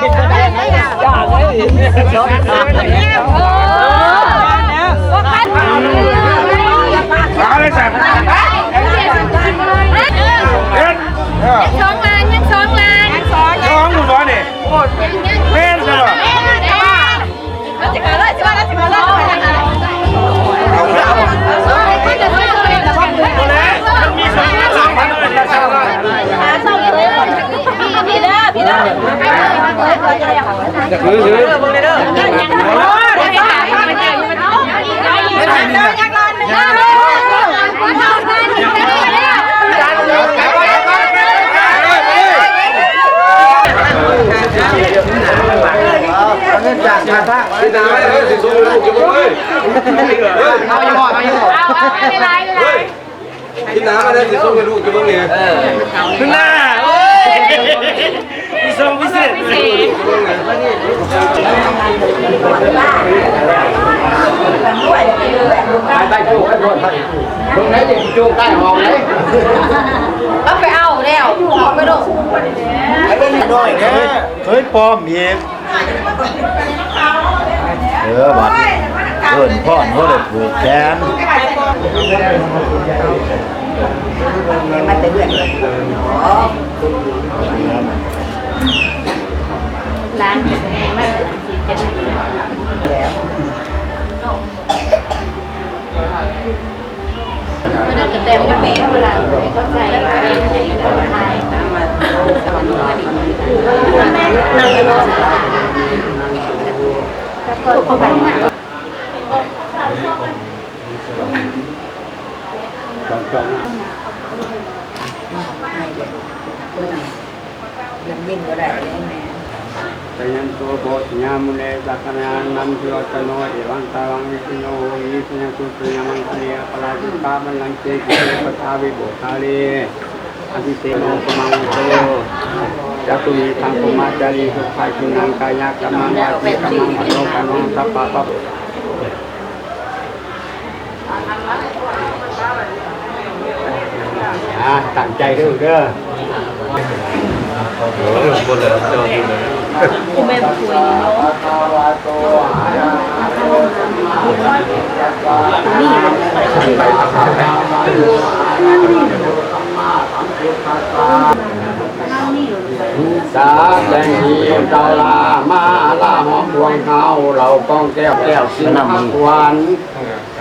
ເອົາເລີຍຊັ້ນ ເຮັດ ເອີ ສອງລ້ານ ຍັງສອງລ້ານ ສອງຢູ່ບໍ່ນີ້? ແມ່ນຊັ້ນບໍ່? ເອົາຢູ່ບໍ່ ເອົາຢູ່ບໍ່? ເອົາຫຼາຍໆ ເຮີ້ຍ ກິນນ້ຳມາແລ້ວ ຊິສົ່ງໃຫ້ລູກຢູ່ເບິ່ງແດ່. ເອີ ຂຶ້ນໜ້າ ໂອ້ຍ ມີຊອງພິເສດ ໄປໆ ໂອ້ຍ ໂອ້ຍ ເບິ່ງໄດ້ ຊິຈູງໃຕ້ຫ້ອງເດ້. ກໍໄປເອົາແລ້ວ ເອົາໄປໂລດ ໄປເບິ່ງໜ້ອຍແດ່. ເຮີ້ຍ ປອມອີກ. ເອີ ບັດເອີ້ນພ້ອມ ເຮົາໄດ້ຜູກແຂນ. ຍັງເວັນບໍ່ໄດ້ເດ້ແມ່. ສະຍັນໂຕ ໂພຊະຍາມຸເນ ສັກຄະຍານັນທິວັດຕະໂນ ເອວັງຕະວັງ ວິຊະໂນ ໂຫຕິ ສະຍັນຕຸ ສະຍາມັງຄະເລ ອະປະລາຊິກາ ບັນລັງເກ ສຸເຂ ປະຊາວິໂມກຄາເລ ອະພິເສກໂນ ປະມາໂຫໂຕ ຈັກຂຸເມ ທັງ ພະມະຈາລີ ສຸຂາທິນັງ ກາຍະກຳມັງ ວາຈີກຳມັງ ມະໂນກຳມັງ ສັບປະ ປັບ ອ່າ ຕັ້ງໃຈເດີລູກເດີ. ສາແຕ່ງດີເຈົ້າລາມາລາມອມພວງເຮົາ ເຫຼົ້າກອງແກ້ວ ແກ້ວສິນຄຳຂວັນ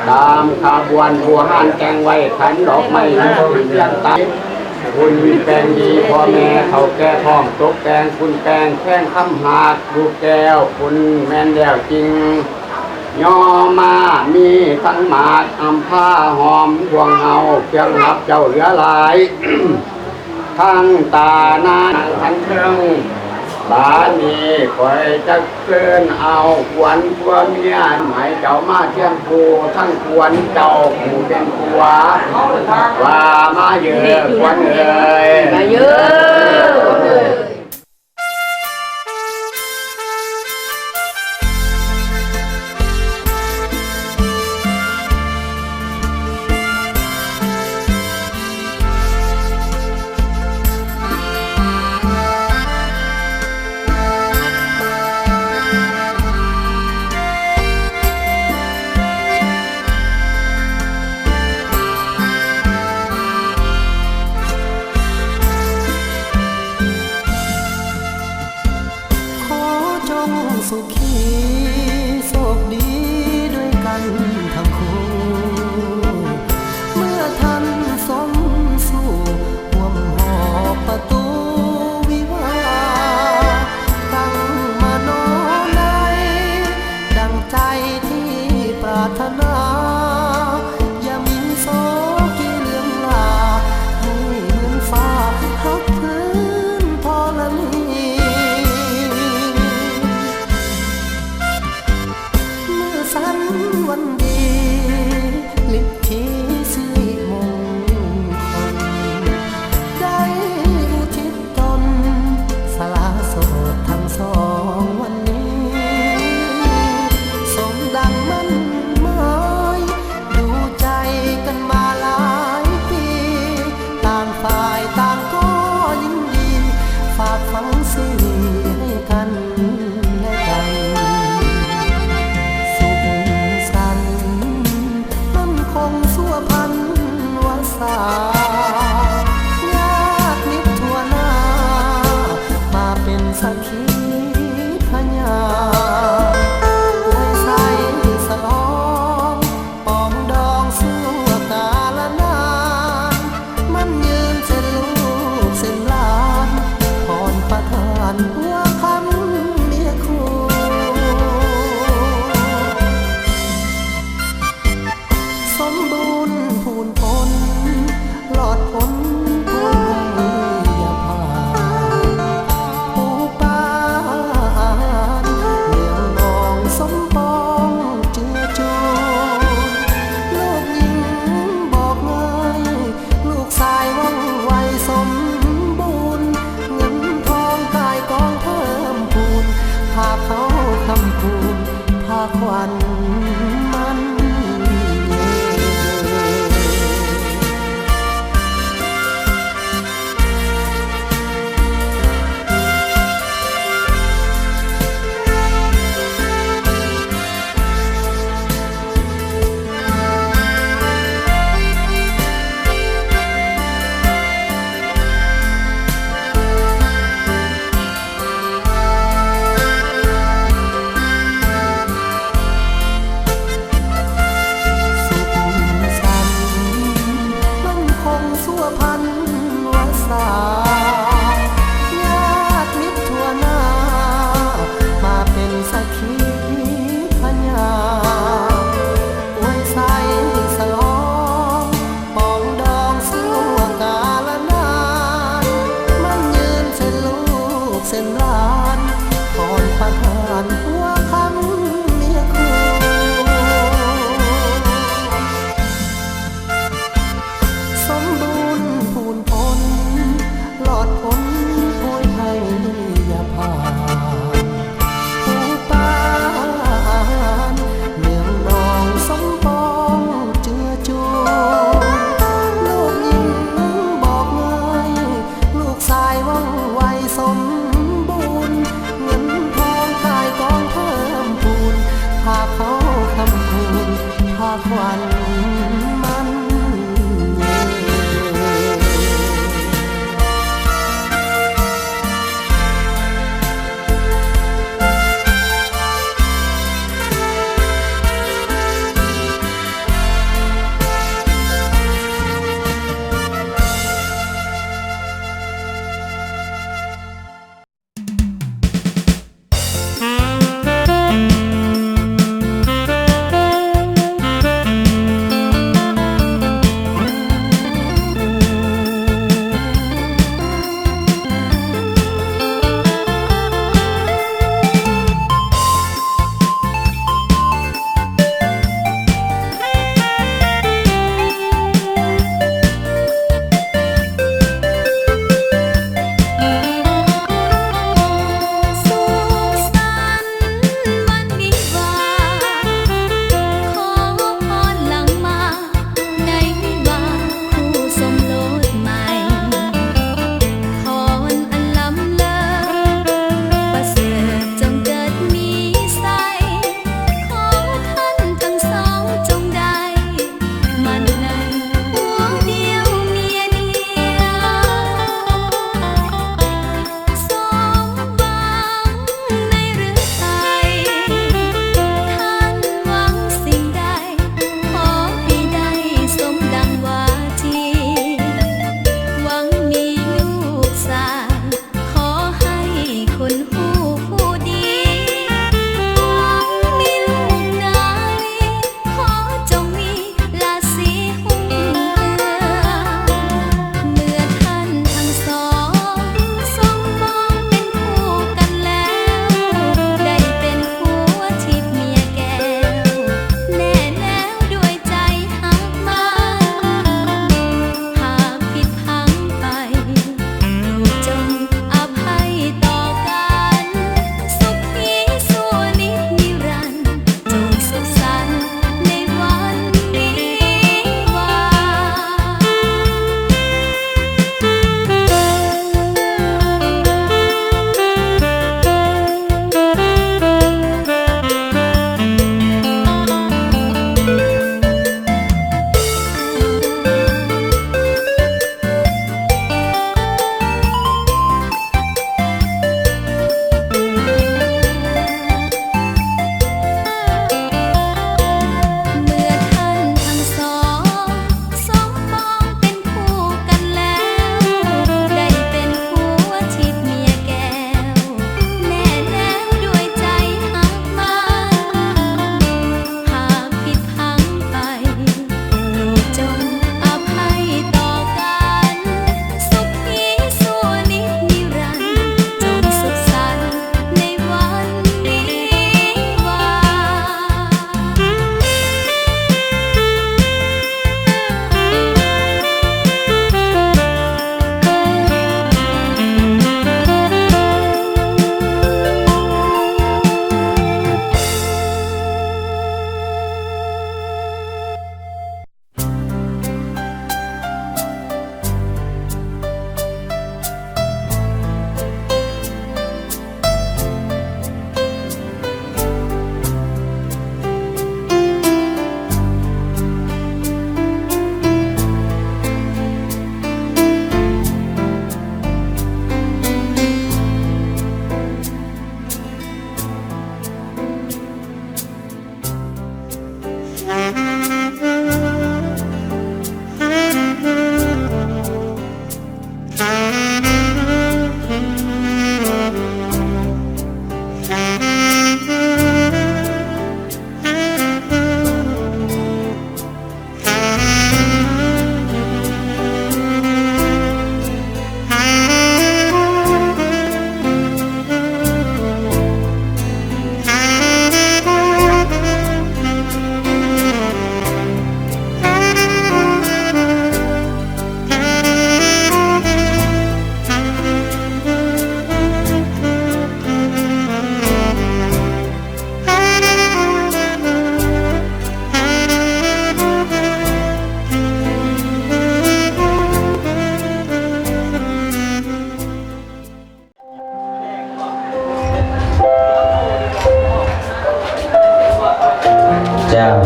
ຕາມຂະບວນຜູ້ຮ້ານແຕ່ງໄວ້ ຂັນດອກໄມ້ ທູບທຽນຕາ ບຸນແປງດີ ພໍ່ແມ່ເຖົ້າແກ່ພ້ອມຕົກແຕ່ງ ບຸນແປງແຄງຄຳຫາກ ລູກແກ້ວບຸນແມ່ນແລ້ວຈິງ ຍໍມາມີທັງໝາກ ອຳພາຫອມພວງເຮົາ ເຄື່ອງຮັບເຈົ້າເຫຼືອຫຼາຍ ທັງຕາໜ້າທັງເທິງ ບາດນີ້ຂ້ອຍຈັກເຊີນເອົາຂວັນຜົວເມຍ ໃຫ້ເຈົ້າມາຄຽງຄູ່ທັງຂວັນເຈົ້າຜູ້ເປັນຜົວ ວ່າມາເດີ້ຂວັນເອີຍ ມາເດີ້. ຂໍຈົ່ງສຸຂີໂຊກດີດ້ວຍກັນທັງຄູ່ ເມື່ອທ່ານສົມສູ່ຮ່ວມຫອບປະຕູວິວາ ຕັ້ງມະໂນໄດ້ດັ່ງໃຈທີ່ປາດຖະໜາ. ຢ່າມີໂສກີເລື່ອງລາ ໃຫ້ເມືອງຟ້າຮັບພື້ນທໍລະນີ. ເ ອວຍໄຊສະຫຼອງ ປອງດອງຊົ່ວກາລະນານ ໝັ້ນຍືນເຊັ່ນລູກເຊັ່ນຫຼານ ພອນປະທານຫົວຄຳເມຍຄູ ສົມບູນພູນພົ້ນ ຫຼອດພົ້ນໂພຍໄພຍາພາ ຜູ້ປາອານ ເມືອງນອງສົມປອງເຈືອຈູນ ລູກຍິງບອກງ່າຍ ລູກຊາຍວ່ອງໄວສົມບູນ ເງິນທອງກາຍກອງເພີ່ມພູນ ພາເຂົ້າຄຳຄູນ ພາຂວັນມັນເຍ. ສຸກສັນ ໝັ້ນຄົງຊົ່ວພັນວາສາ ຍາດມິດທົ່ວໜ້າ ມາເປັນສັກຂີພະຍານ ອວຍໄຊສະຫຼອງ ປອງດອງຊົ່ວກາລະນານ ໝັ້ນຍືນເຊັ່ນລູກເຊັ່ນຫຼານ ພອນປະທານຫົວຄຳເມຍຄູ ສົມບູນພູນພົ້ນ ຫຼອດພົ້ນໂພຍໄພຍາພານ ຜູ້ປາອານ ເມືອງນອງສົມປອງເຈືອຈູນ ລູກຍິງບອກງ່າຍ ລູກຊາຍວ່ອງໄວສົມບູນ ເງິນທອງກາຍກອ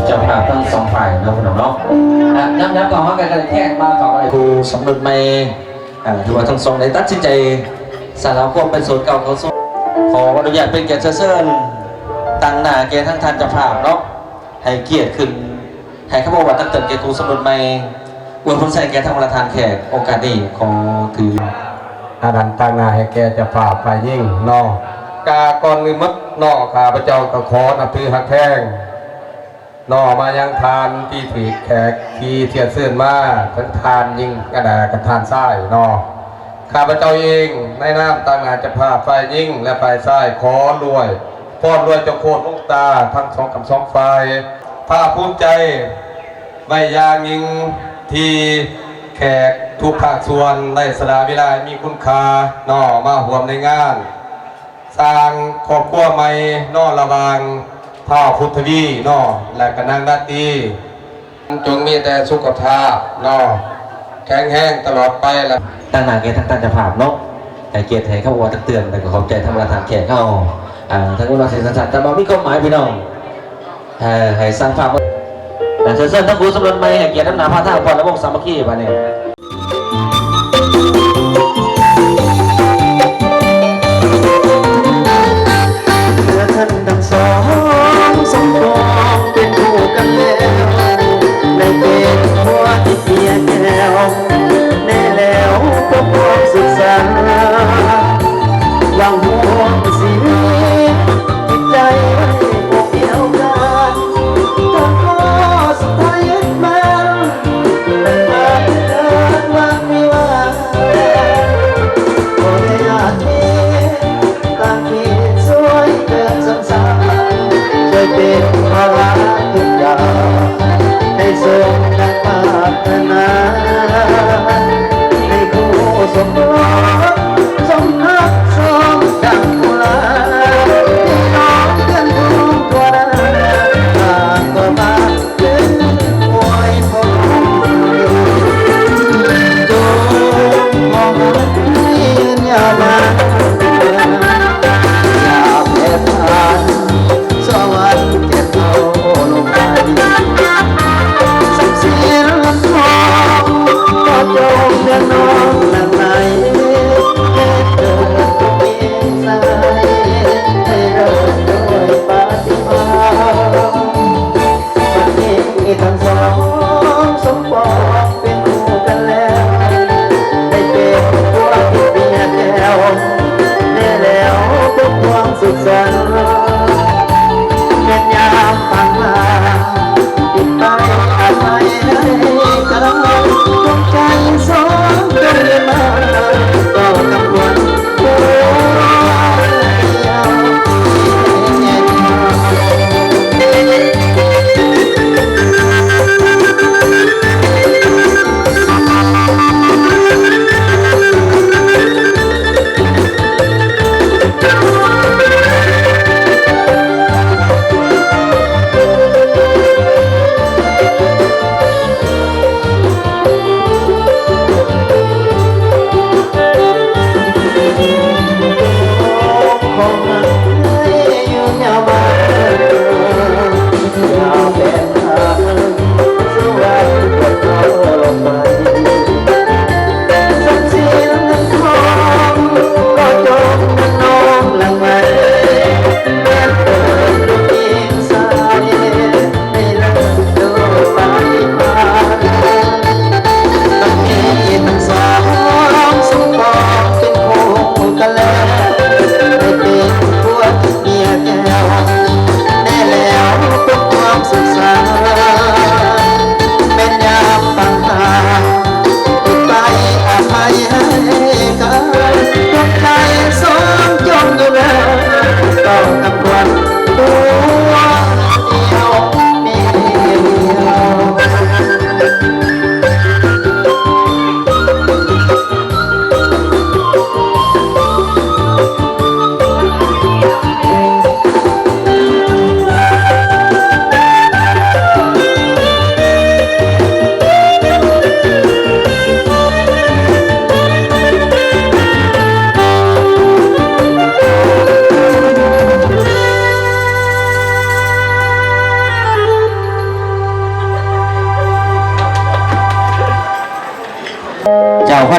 ເຈົ້າພາບທັງສອງຝ່າຍເນາະ ພີ່ນ້ອງເນາະ. ອ່າ ນຳ ນຳເຂົ້າມາໃກ້ໆ ແຂກມາເຂົ້າມາ ຄູ່ສົມລົດໃໝ່ ອ່າ ຖືວ່າທັງສອງໄດ້ຕັດສິນໃຈສະຫຼະຄວາມເປັນໂສດເກົ່າເຂົ້າໂສດ. ຂໍອະນຸຍາດເປັນກຽດເຊີນ ຕາງໜ້າແກ່ທາງທ່ານເຈົ້າພາບເນາະ ໃຫ້ກຽດຂຶ້ນ ໃຫ້ຄຳອວຍພອນຕັກເຕືອນແກ່ຄູ່ສົມລົດໃໝ່ ອວຍພົນໄຊແກ່ທັງບັນດາທ່ານແຂກ. ໂອກາດນີ້ຂໍຖື ອາ ຕາງໜ້າໃຫ້ແກ່ເຈົ້າພາບຝ່າຍຍິງເນາະ. ກະກ່ອນອື່ນໝົດເນາະ ຂ້າພະເຈົ້າກໍຂໍນັບຖືຮັກແພງເນາະ ມາຍັງທ່ານທີ່ຖືກແຂກທີ່ກຽດເຊີນມາ ທັງທ່ານຍິງ ກະ ກະທ່ານຊາຍເນາະ. ຂ້າພະເຈົ້າເອງໃນນາມຕາງໜ້າເຈົ້າພາບຝ່າຍຍິງ ແລະ ຝ່າຍຊາຍ ຂໍອວຍພອນລວຍເຈົ້າໂຄດລຸງຕາທັງສອງກຳສອງຝ່າຍ ພາກພູມໃຈໄວ້ຢ່າງຍິ່ງທີ່ແຂກທຸກພາກສ່ວນໄດ້ສະຫຼະເວລາອັນມີຄຸນຄ່າເນາະ ມາຮ່ວມໃນງານສ້າງຄອບຄົວໃໝ່ເນາະ ລະຫວ່າງທ້າວພຸດທະວີເນາະ ແລະ ກະນາງລາຕີ. ຈົ່ງມີແຕ່ສຸຂະພາບເນາະ ແຂງແຮງຕະຫຼອດໄປລະ. ຕາງໜ້າແກ່ທາງທ່ານເຈົ້າພາບເນາະ ໃຫ້ກຽດໃຫ້ຄຳອວຍພອນຕັກເຕືອນ ແລະ ກໍຂອບໃຈທາງບັນດາທ່ານແຂກເຮົາ ອ່າ ທາງອຸດໜະສິນສັນຊາດ ແຕ່ວ່າມີຄວາມໝາຍພີ່ນ້ອງ ເອີ ໃຫ້ສ້າງພາບ ເຊີນ ເຊີນທັງຄູ່ສົມລົດໃໝ່ໃຫ້ກຽດນຳໜ້າພາທາງ ພອນລະວົງສາມັກຄີບາດນີ້. ເມື່ອທ່ານທັງສອງສົມປອງເປັນຄູ່ກັນແລ້ວ ໄດ້ເປັນຜົວທິເມຍແກ້ວ ແນ່ແລ້ວພວກນ້ອງສຶກສາ ຫວັງຮ່ວມຊີວິດ ຈິດໃຈໄດ້ພົບດຽວກັນ ຈະຂໍສຸດທ້າຍຍຶດໝັ້ນ ເປັນພາກເກີດວັນວິວາ ຂໍແດ່ຍາດເທ ຕ່າງເຂດຊ່ວຍເກີດສັງສານ ຊ່ວຍເປັນພາລະທຸກຢ່າງ ໃຫ້ສົມດັ່ງປາດຖະໜາ ໃຫ້ຄູ່ສົມຮົບສົມຮັກສົມດັ່ງຜູ້ລາ ພີ່ນ້ອງເພື່ອນຝູງທົ່ວໜ້າ ຕ່າງກໍມາ ບັດນີ້ທັງສອງສົມປອງເປັນຄູ່ກັນແລ້ວ ໄດ້ເປັນຜົວເປັນເມຍແກ້ວ ແນ່ແລ້ວພົບຄວາມສຸກສັນ ແມ່ນຍາມປານມາ ທີ່ໄປອາໄສໃຫ້ກັນ ດວງໃຈສອງດວງເດີນມາ ຕໍ່ກັບຄວາມ ໃຫ້ທັງສອງສົມປອງເປັນຄູ່ກັນແລ້ວ ໄດ້ເປັນຜົວເປັນເມຍແກ້ວ ແນ່ແລ້ວພົບຄວາມສຸກສັນ ແມ່ນຍາມປານມາ ທີ່ໄປອາໄສໃຫ້ກັນ ດວງໃຈສອງຈົງຢູ່ເດີ ຕໍ່ກັບຄວາມ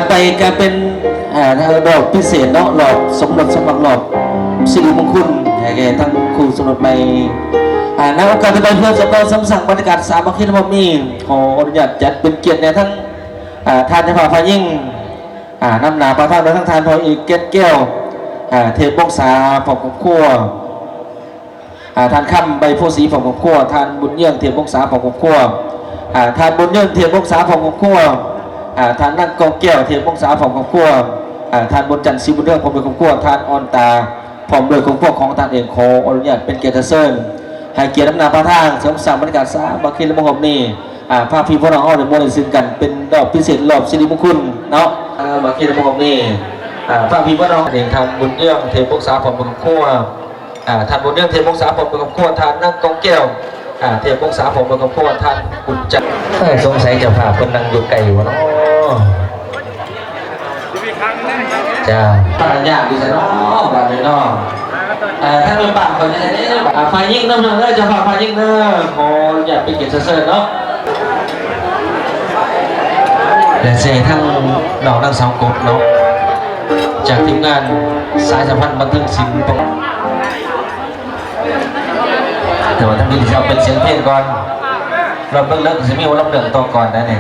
ໄປກະເປັນ ອ່າ ດອກພິເສດເນາະ ລອບສົມລົດສົມໝັກ ລອບສິລິມົງຄຸນ ໃຫ້ແກ່ທັງຄູ່ສົມລົດໃໝ່. ອ່າ ໃນໂອກາດຕໍ່ໄປ ເພື່ອຈະເຂົ້າສູ່ສັງສັນບັນຍາກາດສາມັກຄີລະບົບນີ້ ຂໍອະນຸຍາດຈັດເປັນກຽດແດ່ທັງ ອ່າ ທ່ານເຈົ້າພາບຝ່າຍຍິງ ອ່າ ນຳໜ້າພາທາງໂດຍທັງທ່ານ ພໍ່ເອກ ແກ່ນແກ້ວ ອ່າ ເທບວົງສາ ພ້ອມຄອບຄົວ. ອ່າ ທ່ານຄຳ ໃບໂພສີ ພ້ອມຄອບຄົວ, ທ່ານບຸນເຍືອງ ເທບວົງສາ ພ້ອມຄອບຄົວ, ອ່າ ທ່ານບຸນເຍືອງ ເທບວົງສາ ພ້ອມຄອບຄົວ, ອ່າ ທ່ານນາງກອງແກ້ວ ເທບວົງສາ ພ້ອມຄອບຄົວ, ອ່າ ທ່ານບຸນຈັນ ສີບຸນເຮືອງ ພ້ອມດ້ວຍຄອບຄົວ, ທ່ານອ່ອນຕາ ພ້ອມດ້ວຍຄອບຄົວຂອງທ່ານເອງ. ຂໍອະນຸຍາດເປັນກຽດເຊີນ ໃຫ້ກຽດນຳໜ້າພາທາງ ເສີມສ້າງບັນຍາກາດສາມັກຄີລະບົບນີ້ ອ່າ ພາພີ່ພວກນ້ອງເຮົາໄດ້ມ່ວນໄດ້ຊື່ນກັນ ເປັນລອບພິເສດ ລອບສິລິມົງຄຸນເນາະ. ອ່າ ມັກຄີລະບົບນີ້ ອ່າ ພາພີ່ພວກນ້ອງເອງ ທ່ານບຸນເຍືອງ ເທບວົງສາ ພ້ອມຄອບຄົວ, ອ່າ ທ່ານບຸນເຍືອງ ເທບວົງສາ ພ້ອມດ້ວຍຄອບຄົວ, ທ່ານນາງກອງແກ້ວ ອ່າ ເທບວົງສາ ພ້ອມດ້ວຍຄອບຄົວ, ທ່ານບຸນຈັນ. ເອີ ສົງໄສເຈົ້າພາບເພິ່ນນັ່ງຢູ່ໄກບໍ່ເນາະ? ເຈົ້າ ພະຍາຢູ່ໃສເນາະ ບາດນີ້ເນາະ? ເອີ ທາງເບື້ອງປາກເພິ່ນນີ້ເດ້ ອ່າ ຝ່າຍຍິງນຳເດີ ເຈົ້າພາບຝ່າຍຍິງເດີ ຂໍອະນຸຍາດເປັນກຽດເຊີນເນາະ ແລະ ເຊີນທາງນ້ອງນາງສາວກົບເນາະ ຈາກທີມງານສາຍສຳພັນບັນເທີງສິນ ແຕ່ວ່າທາງນີ້ຊິເອົາເປັນສຽງເພງກ່ອນ ລອບເລິກໆ ຊິມີຫົວລຳເລື່ອງຕໍ່ກ່ອນໄດ໋ນີ້.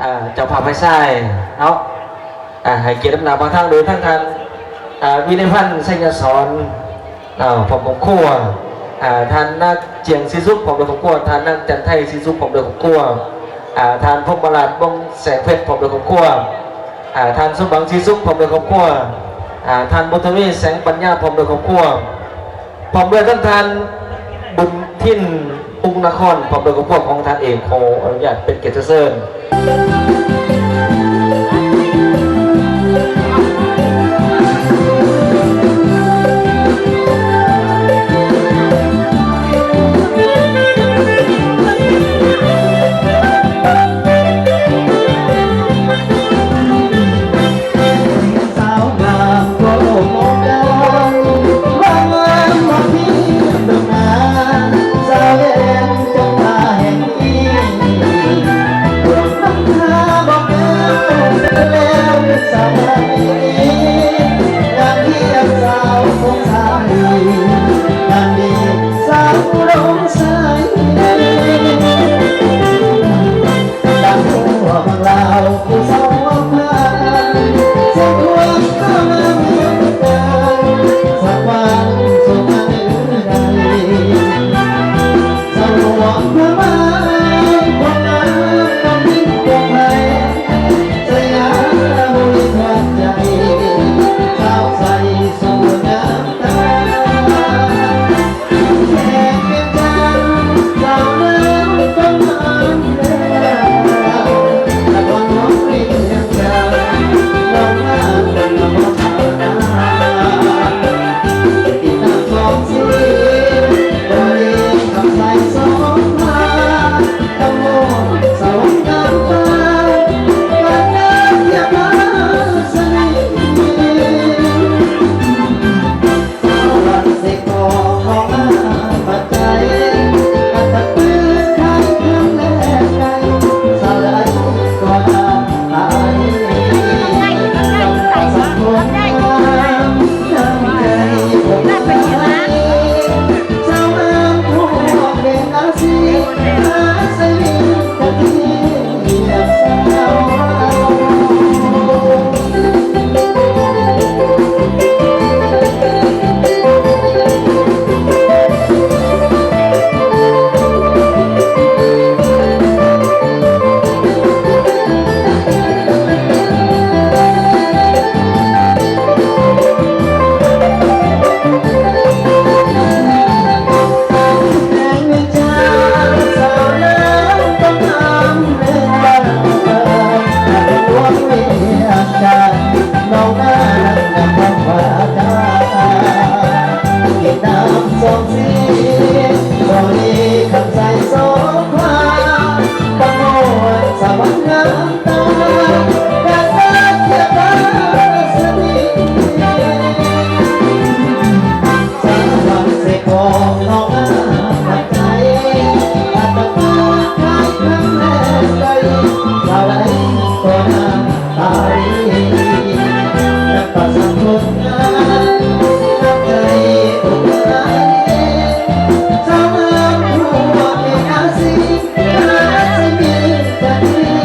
ອ່າ ເຈົ້າພາບຝ່າຍຊາຍເນາະ ອ່າ ໃຫ້ກຽດນຳໜ້າພາທາງໂດຍທາງທ່ານ ອ່າ ວິໄລພັນ ໄຊຍະສອນ ເອີ ພ້ອມຄອບຄົວ, ອ່າ ທ່ານນາງຈຽງ ສີສຸກ ພ້ອມດ້ວຍຄອບຄົວ, ທ່ານນາງຈັນໄທ ສີສຸກ ພ້ອມດ້ວຍຄອບຄົວ, ອ່າ ທ່ານພົມມະລາດ ວົງແສງເພັດ ພ້ອມດ້ວຍຄອບຄົວ, ອ່າ ທ່ານສົມຫວັງ ສີສຸກ ພ້ອມດ້ວຍຄອບຄົວ, ອ່າ ທ່ານບຸນທະວີ ແສງປັນຍາ ພ້ອມດ້ວຍຄອບຄົວ, ພ້ອມດ້ວຍທັງທ່ານບຸນທິນ ປຸງນະຄອນ ພ້ອມດ້ວຍຄອບຄົວຂອງທ່ານເອງ ຂໍອະນຸຍາດເປັນກຽດເຊີນ. ສອງສີ ບໍລິຄັນໄຊສອງພາ ຕຳບວນສະຫວັນງາມຕາ ກະເກີດທຽບຕາສະໜີ ສະຫວັນເສກຂອງນ້ອງງາມໃຈ ອາດຕະມາຂາຍຄຳແລກໄກ່ ສາວໃດກໍນາ ຕາຍ ນັກປະຊາຊົນງານ ນຳໃຈອົບອາຍ ຊາວງາມທົ່ວເຂດອາຊີ ອາຊີມີແຕ່ດີ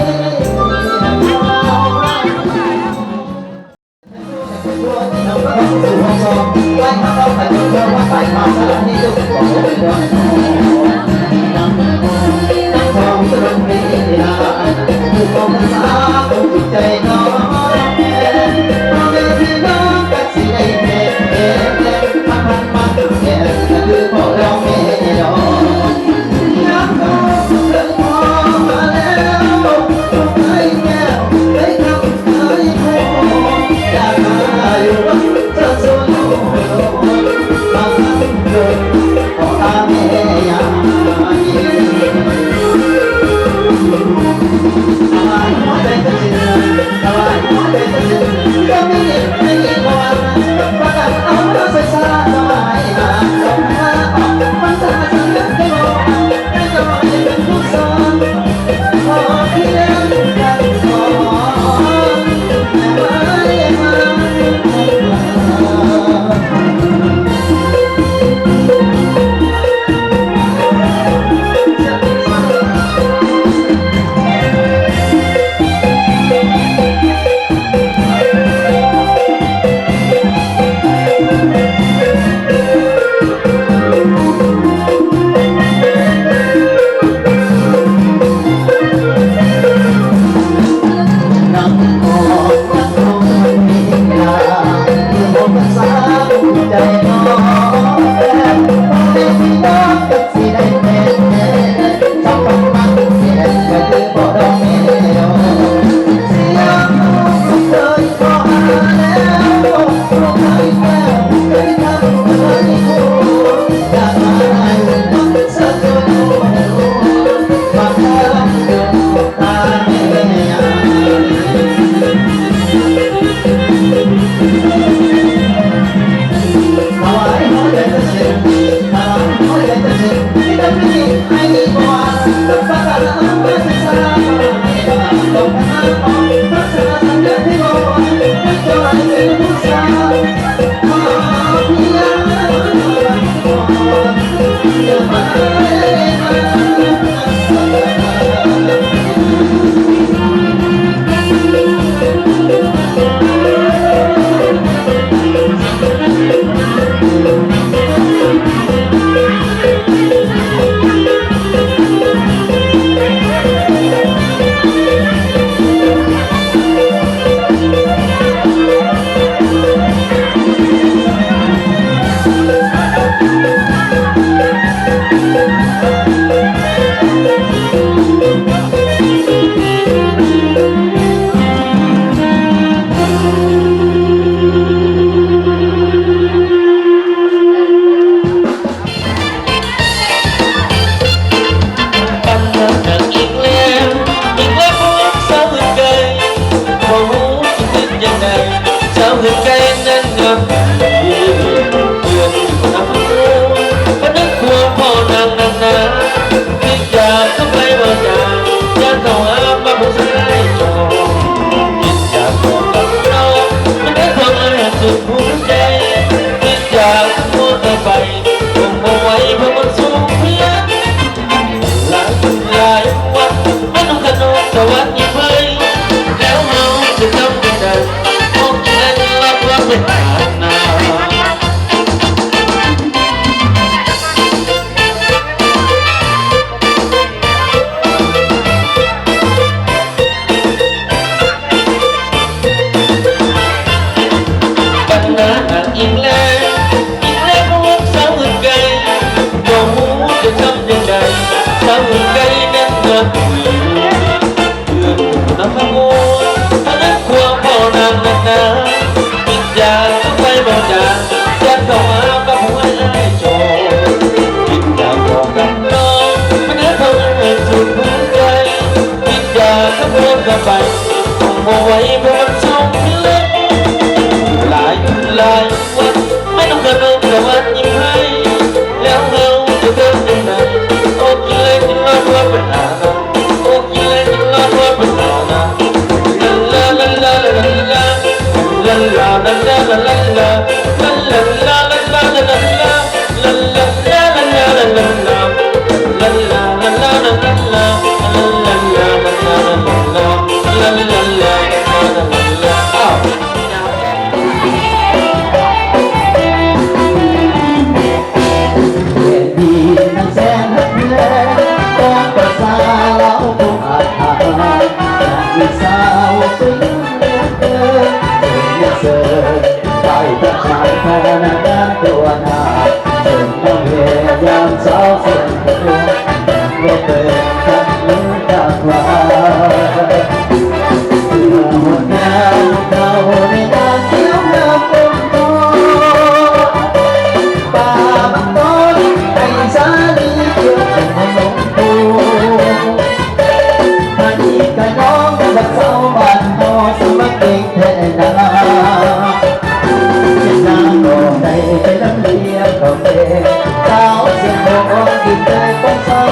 ສາວຊຽງຂວາງ ດິນແດນຂອງເຮົາ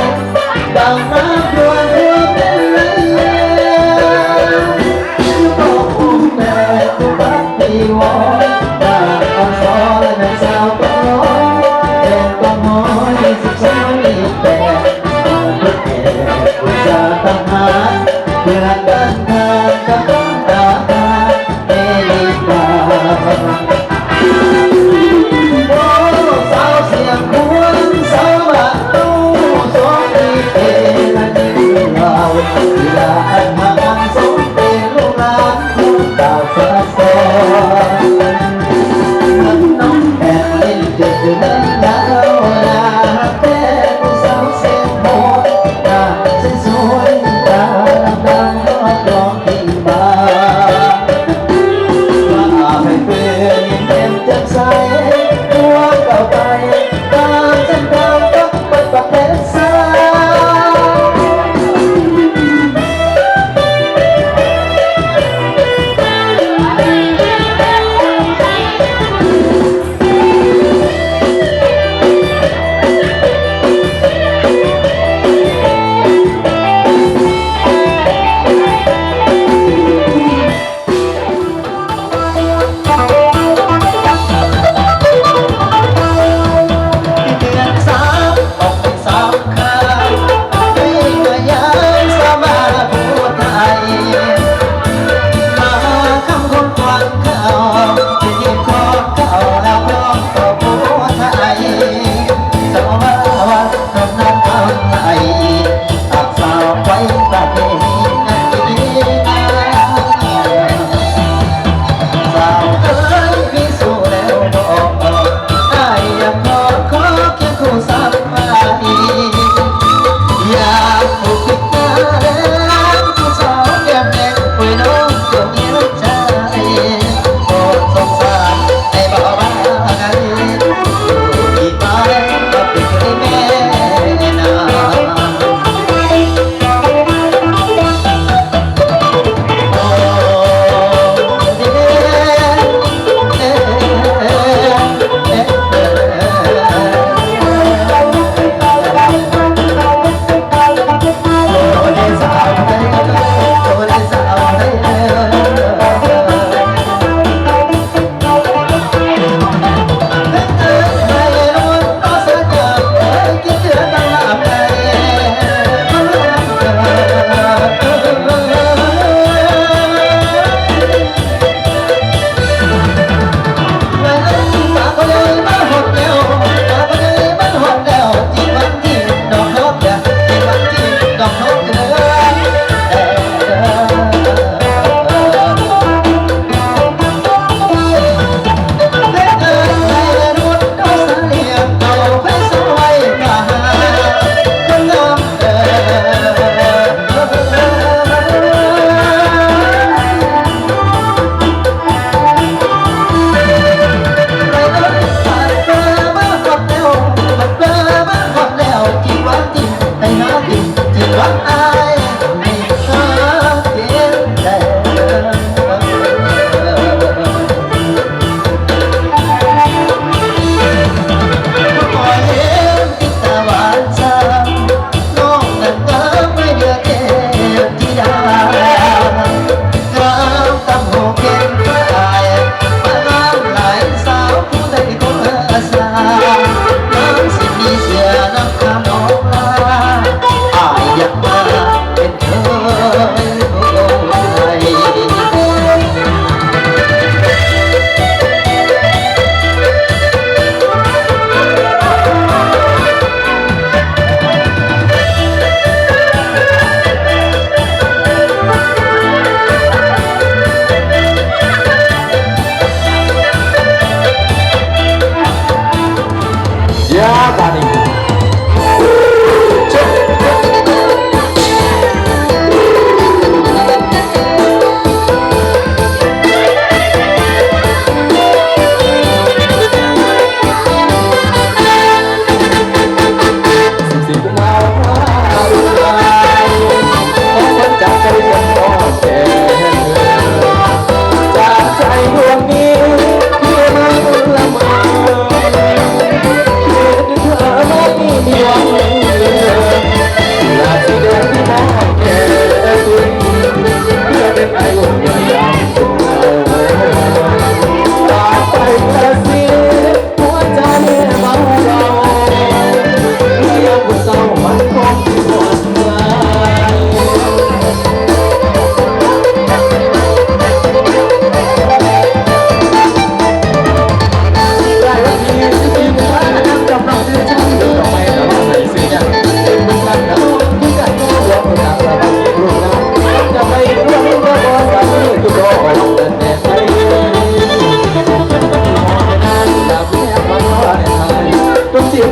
ດັ່ງນ້ຳດວງຫົວເປັນໄຫຼແລ້ວ ຢູ່ເກາະກຸ່ມແບບຢູ່ວັດ ທີ່ວອນ ນາງອອນສອນ ແມ່ນສາວກອງຮ້ອຍ ແດນກອງຮ້ອຍ ສິບສອງ ແປດ ເພື່ອເປັນອຸດສາຫະກຳ ເພື່ອເດີນທາງກັບຄວາມຕ້ານທານເມລິກາ. ໂອ້ ສາວຊຽງຂວາງ ສາວບ້ານເຮົາ ສອງປີເປັນລາວ ທີ່ລາອັນຫາກອັນສົມ ເປັນລູກຫຼານ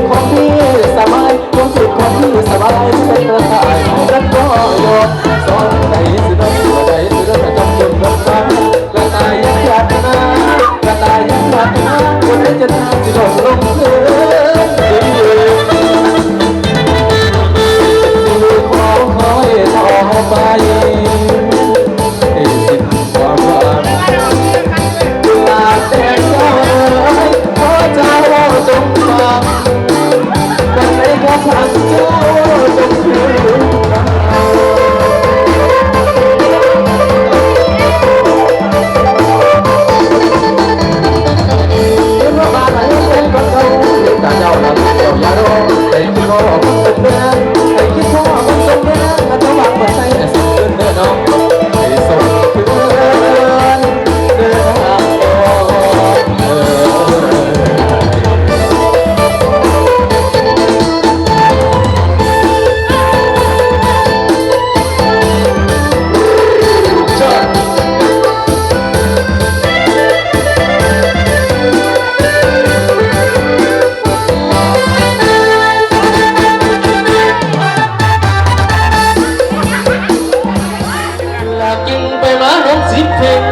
ຂອງພີ່ສະບາຍ ຄວາມສຸກຂອງພີ່ສະບາຍ ເປັນກະຕ່າຍກັນບໍ່ຍອມ ສອງໃດຊິເດີນ ໃດຊິເດີນ ຈຳຈົນເບິດຄຳ ກະຕ່າຍຍັງປາດຖະໜາ ກະຕ່າຍຍັງປາດຖະໜາ ຄົນໃດຈະໜາ ຊິໂດດລົງເດີນ ຊິຂໍຄອຍຕໍ່ໄປ ໃຫ້ສິ້ນຄວາມຫວັງ ຕາແຕ່ເຈົ້າເອີຍ ຂໍເຈົ້າຈົ່ງຟັງ ວັນໃດຂໍທາງເຈົ້າຈົ່ງຄືນມາ ເຫັນວ່າບ້ານໃດເປັນກວ່າເກົ່າ ເຫັນຕາເຈົ້າລະເຈົ້າຢ່າລໍ ໃຫ້ຄິດພໍ້ຄົນສົມແດງ ໃຫ້ຄິດພໍ້ຄົນສົມແດງ ເຈົ້າຫວັງບໍ່ໃສ່ ໃຫ້ສົມຄືນເດີນ້ອງ ໃຫ້ສົມຄືນເດີນາງ ລະກິນໄປມາຮວມສິບເພັງ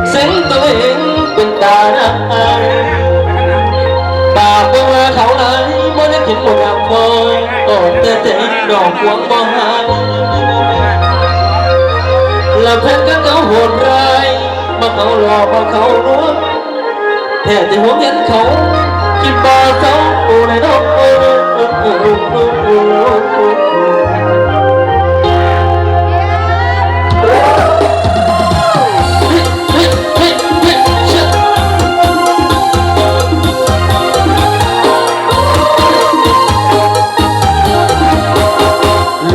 ເສັງໂຕເອງເປັນຕາໜ້າອາຍ ປາກບໍ່ວ່າເຂົາຫຼາຍ ບໍ່ໄດ້ກິນໝົດດອກຄອຍ ອອກແຕ່ແຕ່ດອກຄວາງບໍ່ຫາຍ ລະເພິ່ນກໍເຂົາໂຫດຮ້າຍ ບໍ່ເຂົາຫຼໍ່ ບໍ່ເຂົາລວງ ແທ້ແຕ່ຫວງເຫັນເຂົາ ຄິດບໍ່ເຊົາໃນນອກ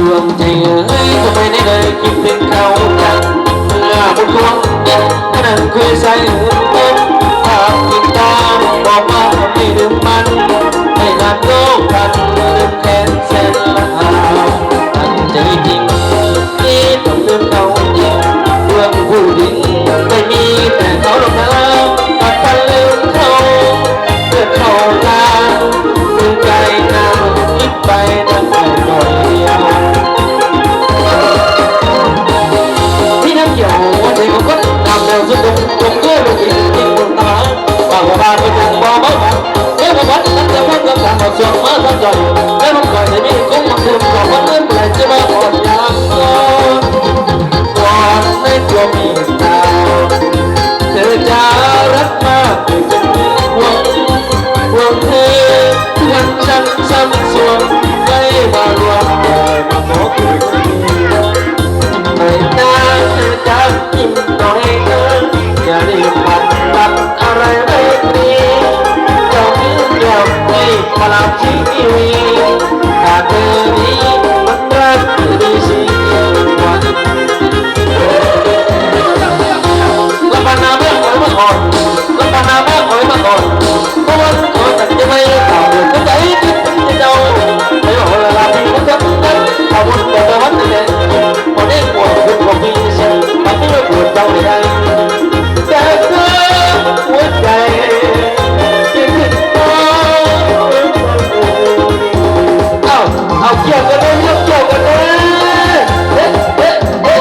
ລວມໃຈເອີຍ ເຂົ້າໄປໃນໃດ ຄິດເຖິງເຂົາຈັງ ເມື່ອບຸນດວງເປັນ ຜູ້ນັ້ນຄືສາຍເອີຍ ພາບຕິດຕາ ບອກວ່າໄດ້ດື່ມມັນ ໃຫ້ນານໂລກພັນ ລືມແຄ້ນແສນລະຫາ ຕັ້ງໃຈຈິງ ທີ່ຕ້ອງລືມເຂົາຈິງ ເລື່ອງຜູ້ຍິງ ໄດ້ມີແຕ່ເຂົາລົບນາ ບັດພັນລືມເຂົາ ເກີດເຂົ້າທາງ ເປັນໄກ່ນາງ ຄິດໄປນຳໄປໜ້ອຍດຽວ ມີນ້ຳຂຽວຫົວໃຈກໍກົດ ນ້ຳແລ້ວສຸດລົງ ລົງເດີລົງອີກ ກິນຄົນຕາ ປາກວ່າເພິ່ນຍັງບໍ່ເມົາມັນ ແມ່ນບໍ່ພັດ ນັ້ນຈະພົບກັບການເອົາສ່ວນມາທັກຈອຍ ແມ່ນບໍ່ຄ່ອຍໄດ້ມີຄົນມັກດື່ມ ກໍບໍ່ລືມ ແລະຈະມາອ່ອນຢາກກ່ອນ ກ່ອນໃນຄວາມເມດຕາ ເທີຈະຮັກມາກ ເກີດເປັນຫ່ວງ ຫ່ວງເທີ ເພື່ອນຊັ້ນຊ້ຳຊວງ ໄວ້ວ່າລວມ ເອີ ມາຂໍຄືນດີ ໃນຕາເທີຈະກິນໜ້ອຍເອີ ຢ່າໄດ້ປັນປັນອະໄລໄວ້ດີ ເຈົ້າມີແກ້ວທີ່ພະລາຊີວິ ຖ້າເທີນີ້ມັນຮັກດີຊິ ລະບານໜ້າມາກອອຍມາກອດ ລະບານໜ້າມາກອອຍມາກອດ ເພາະວ່າຂໍກັນຈະໄວ້ຕາມເດີມ ໃຈຄິດເຖິງເຈົ້າ ໃນເວລາທີ່ມັນຈະເປັນ ຖ້າບໍ່ໄດ້ວັນນີ້ແຫຼະ ບໍ່ໄດ້ກວດຄຸນບໍ່ມີຊິ ມັນມີກວດເຈົ້າໄດ້ ແຕ່ເດີມຫົວໃຈ ເອົາ ເອົາ ກ່ຽວກັນເດີ ກ່ຽວກັນເດີ ເອີ ເອີ ເອີ.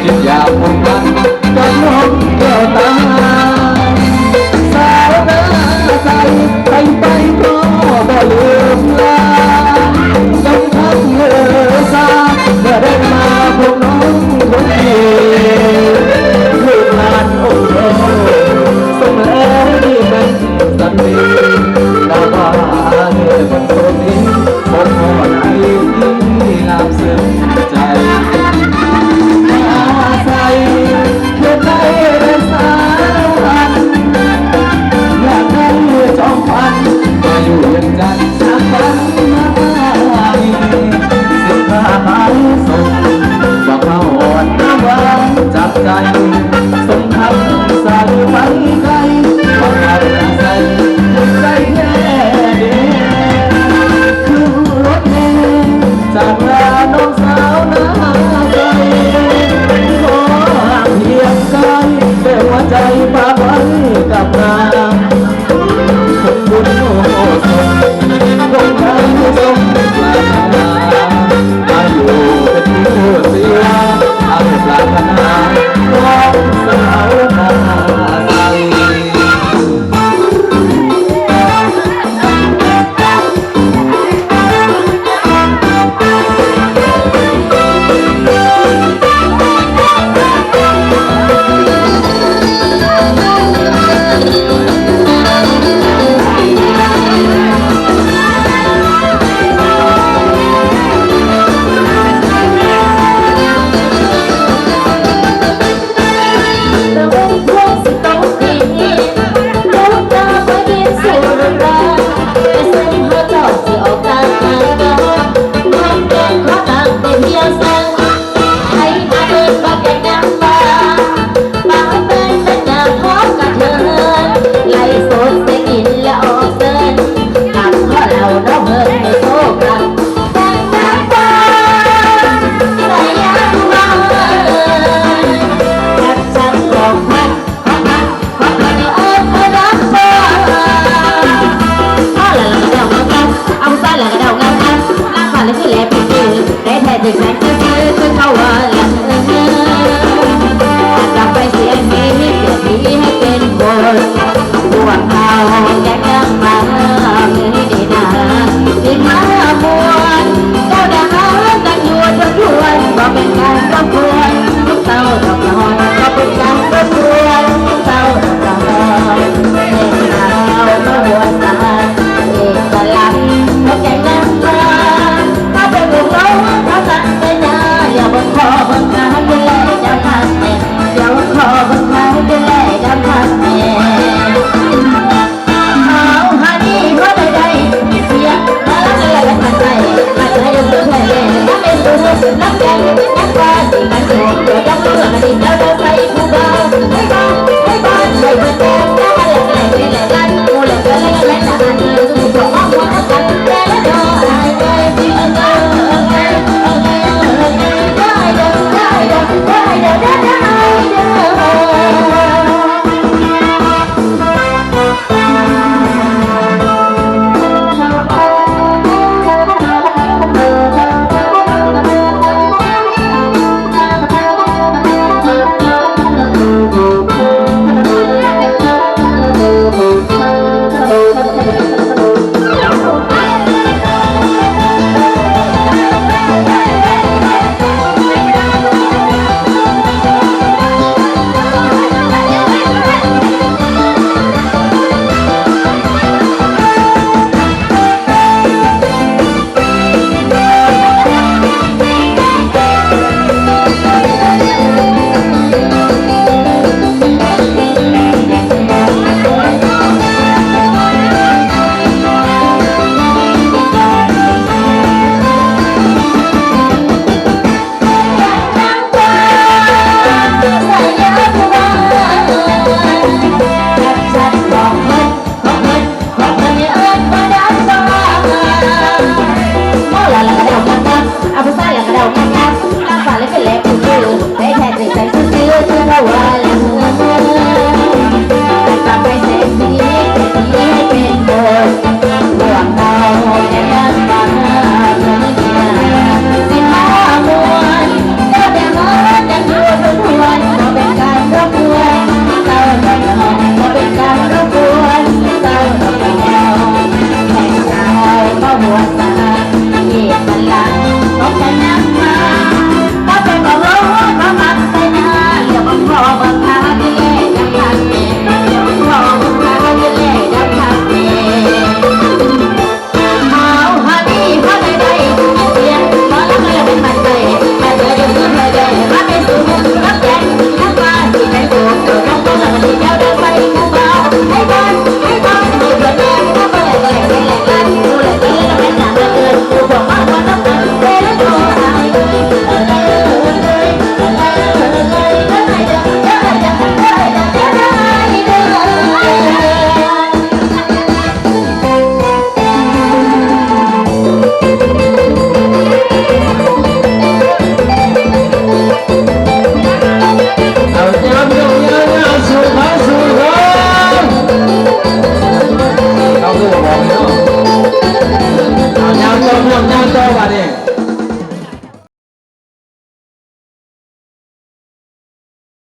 ຄິດຢາກພົວພັນກັບນ້ອງແກ້ວຕາ ສາວໜ້າໃສ ໃຜໄປກໍບໍ່ລືມລາ ຍັງທັນເລີຊາ ເມື່ອໄດ້ມາພົບນ້ອງຄົນດີ ລູກຫຼານອົງໂຕ ສົມແລ້ວທີ່ເປັນ ສັນຕິ ດາວຟ້າເອີຍ ຄົນໂຊກດີ ພົບພໍ້ນາຍທີ່ງາມເຊິ່ງໃຈ ອາໄສ ເຮັດໄດ້ແຕ່ສາວອັນ ຢາກໄດ້ຈອມພັນ ມາຢູ່ວຽງຈັນ ສາມວັນມານີ້ ສິນຄ້າຂາຍສົ່ງ ບັກເມົາອ່ອນ ມາວາງຈັບໃຈ ສົມຄຳສາລີໄປໄກ ບັກເອົາໜ້າໃສ ໃຈແທ້ເດ ຄືລົດແຫ່ຈາກລານ້ອງສາວໜ້າໃສ ຂໍຫ່າງພຽງກາຍ ແຕ່ຫົວໃຈຝາກໄວ້ກັບນາງ ຄົງບຸນໂອສົດ ຄົງໄດ້ສົມປາດຖະໜາ ອາຍຸເປັນຄູ່ຊີວາ ອາຍຸປາດຖະໜາ ຂອງສາວໜ້າໃສ. ໃຫ້ເປັນບຸນ